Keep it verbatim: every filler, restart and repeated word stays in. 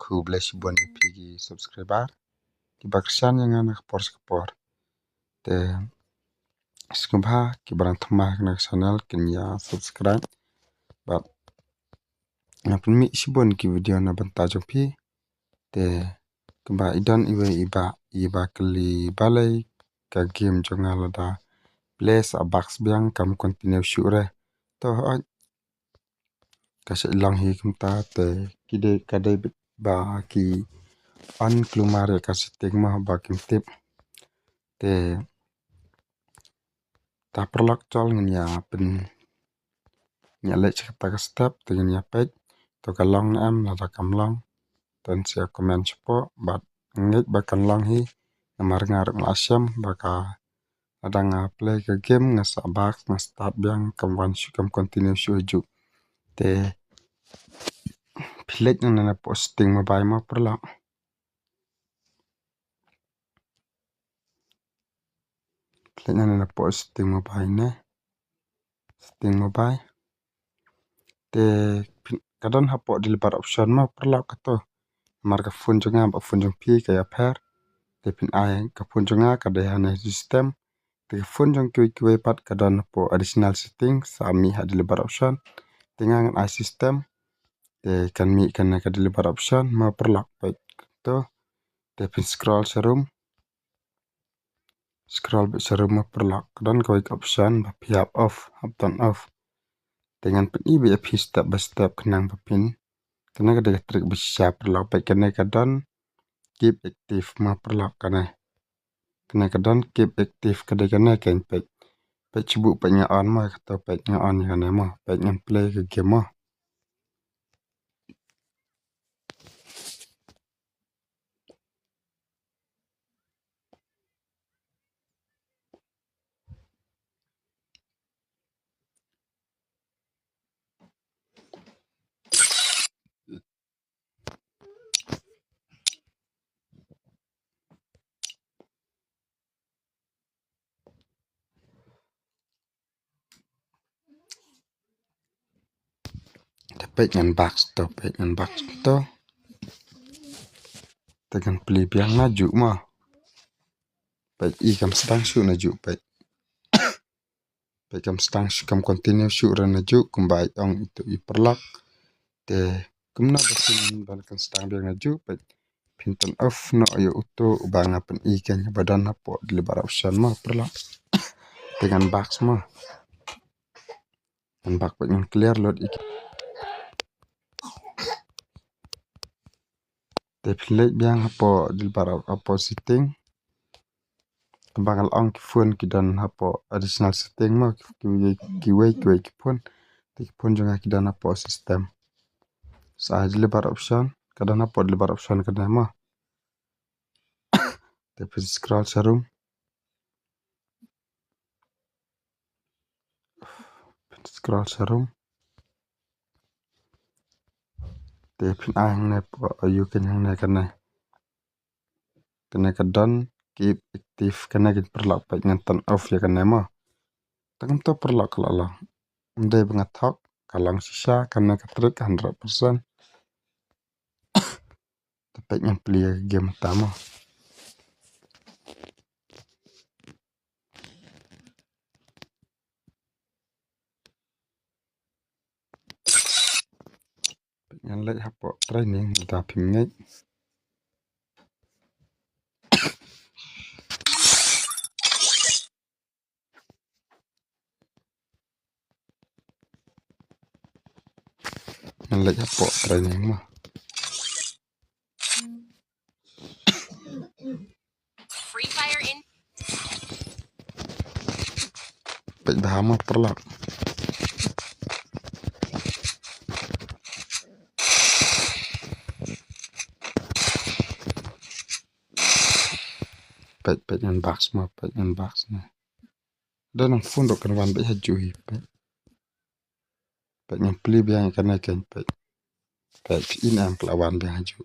Khublei shibun ïa phi ki subscriber kiba kyrshan ïa nga na ka por sha ka por. Te sngewbha kiba dang thymmai ha kane ka channel kin ïa subscribe bad nga pynmih shibun ki video na bynta jong phi. Te kumba i don iwei iba, iba kylli balei ka game jong nga lada play sa bak biang kam continue shuh re. To hooid, ka shu long hi kumta te ki dei, ka dei ba ki on kulmar ïa ka setting mo ba kim tip. Te ta paralok, jol ngin ïa pyn, ngin ïa leit sha kata ka step te ngin ïa peit to ka long ne em lada kam long. Te sa comment shapoh bad ngeit ba kan long hi. Namar nga ruh nga la shem ba ka, lada nga play ka game nga sa bak, nga start biang kam wan shuh, kam continue shuh hajuh. Te phi leit nangne napoh setting mobile mo paralok. Phi leit nangne napoh setting mobile ne. Setting mobile. Te phin, ka don hapoh deliver option mo paralok kato. Namar ka phone jong nga bad phone jong phi ka ïapher. Te phin ai ka phone jong nga ka dei ha ne system. Te ka phone jong kiwei kiwei pat ka don hapoh additional setting, sa mih ha deliver option. Te nga ngan ai system. Te kan mih kane ka deliver option mo paralok, peit kato. Te phin scroll sharum. Scroll beit sharum mo paralok. Ka don kawei ka option ba phi hap off, hap turn off. Te ngan pyni beit ïa phi step by step khnang ba phin. Kane ka dei ka trick ba shisha paralok, peit kane ka don keep active mo paralok kane. Kane ka don keep active ka dei kane keiñ, peit. Peit shu buh, peit nga on mo, kato peit nga on ïa kane mo, peit ngan play ka game mo. Te peit ngan bak to, peit ngan bak to. Te ngan plie biang najuh mo. Peit, i kam sdang shuh najuh, peit. Peit, kam sdang shuh, kam continue shuh re najuh kumba i ong ito i paralok. Te kumno ba phin ban kan sdang biang najuh, peit. Phin turn off noh ïa uto uba nga pyni keiñ ba don hapoh deliver option mo paralok. Te ngan bak mo. Ngan bak, peit, ngan clear lut ïa ki. Te phin leit biang hapoh deliver, hapoh setting. Kumba nga la ong ki phone ki don hapoh additional setting mo, ki, ki, kiwei kiwei ki phone. Te ki phone jong nga ki don hapoh system. Sa deliver option, ka don hapoh deliver option kane mo. Te phin scroll sharum. Phin scroll sharum. Te phin ai hangne hapoh, ïoh keiñ hangne kane. Kane ka don keep active kane keiñ paralok, peit, ngan turn off ïa kane mo. Tang kumto paralok ka la long. Ym dei ba nga thok, ka long shisha kane ka trick hundred percent. Te peit, ngan plie ïa ka game mynta mo. Peit, ngan leit hapoh training lada phim ngeit. Ngan leit hapoh training mo. Free Fire in. Peit bha mo paralok. Peit, peit ngan bak mo, peit ngan bak mo. Don nang phone ruh kan wan beit hajuh hi, peit. Peit, ngan plie biang ïa kane keiñ, peit. Peit, phin em ka la wan biang hajuh.